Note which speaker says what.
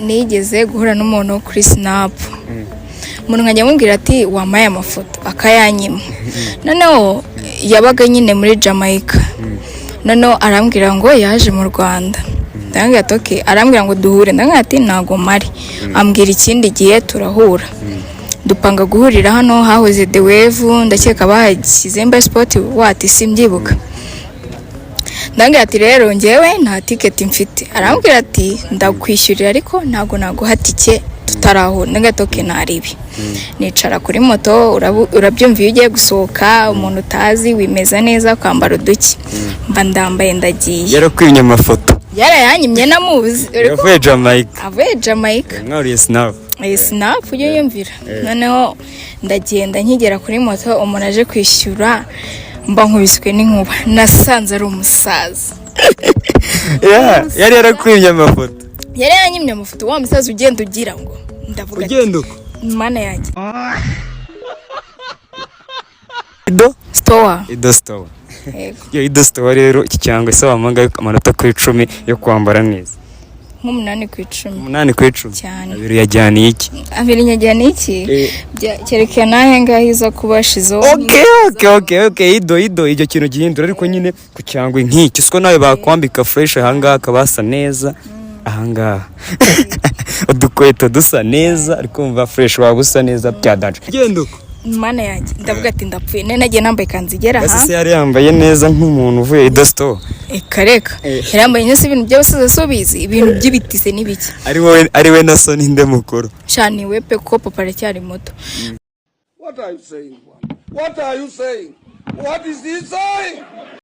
Speaker 1: Nigeze guhura n'umuntu kuri Snap, umuntu nkajya amubwira ati: "Wampaye amafoto?" Akayanyima. Noneho yabaga nyine muri Jamaica, noneho arambwira ngo yaje mu Rwanda. Ndamubwira ati: "Okay." Arambwira ngo duhure, ndamubwira ati: "Ntago mpari." Ambwira ikindi gihe turahura, dupanga guhurira hano hahoze The Wave, ndakeka bahashyize mba sport wati, simbyibuka. Ndambwira ati: "Rero njyewe nta tiketi mfite." Arambwira ati: "Ndakwishyurira, ariko ntabwo naguha tike tutarahura." Ndambwira ati: "Okay, ntaribi." Nicara kuri moto. Urabyumva, iyo ugiye gusohoka umuntu utazi, wimeza neza, ukambara uduki, mba ndambaye, ndagiye.
Speaker 2: Yarakwimye amafoto?
Speaker 1: Yarayanyimye namuzi.
Speaker 2: Yavuye Jamaica?
Speaker 1: Avuye Jamaica.
Speaker 2: Mwariye Snap?
Speaker 1: Snap, ujye yumvira. Noneho ndagenda, nkigera kuri moto, umuntu aje kwishyura, mba nkubiswe n'inkuba, nasanze ari umusaza.
Speaker 2: Yeah, yari yarakwimye amafoto?
Speaker 1: Yari yanyimye amafoto, wa musaza ugenda ugira ngo, ndavuga ati:
Speaker 2: Ugenda uko?
Speaker 1: "Mana yanjye."
Speaker 2: Ido
Speaker 1: Store.
Speaker 2: Ido Store.
Speaker 1: Yego.
Speaker 2: Iyo Ido Store rero, iki cyangwa se wampanga amanota ku 10 yo kwambara neza?
Speaker 1: Nk'8 ku 10.
Speaker 2: 8 ku 10?
Speaker 1: Cyane.
Speaker 2: Abiri yajyaniye iki?
Speaker 1: Abiri nyajyana iki? Kereka nahe ngaho iza kuba shizo.
Speaker 2: Okay, Ido icyo kintu gihindura, ariko nyine ku cyangwa nk'iki siko nawe bakwambika fresh ahangaha akaba hasa neza, ahangaha udukweto dusa neza, ariko umva fresh, waba usa neza bya danger. Genda uko?
Speaker 1: Mana yanjye, ndavuga ati: "Ndapfuye." Nari nagiye nambaye ikanzu igera
Speaker 2: Ese
Speaker 1: aha.
Speaker 2: se yari yambaye neza nk'umuntu uvuye Ido Store?
Speaker 1: Reka reka, yari yambaye nyine ibintu by'abasaza, so bizi ibintu by'ibitise n'ibiki.
Speaker 2: Ari wowe, ari we na so, ninde mukuru?
Speaker 1: Shani we pe, kuko papa aracyari muto.
Speaker 3: What are you saying? What are you saying? What is he saying?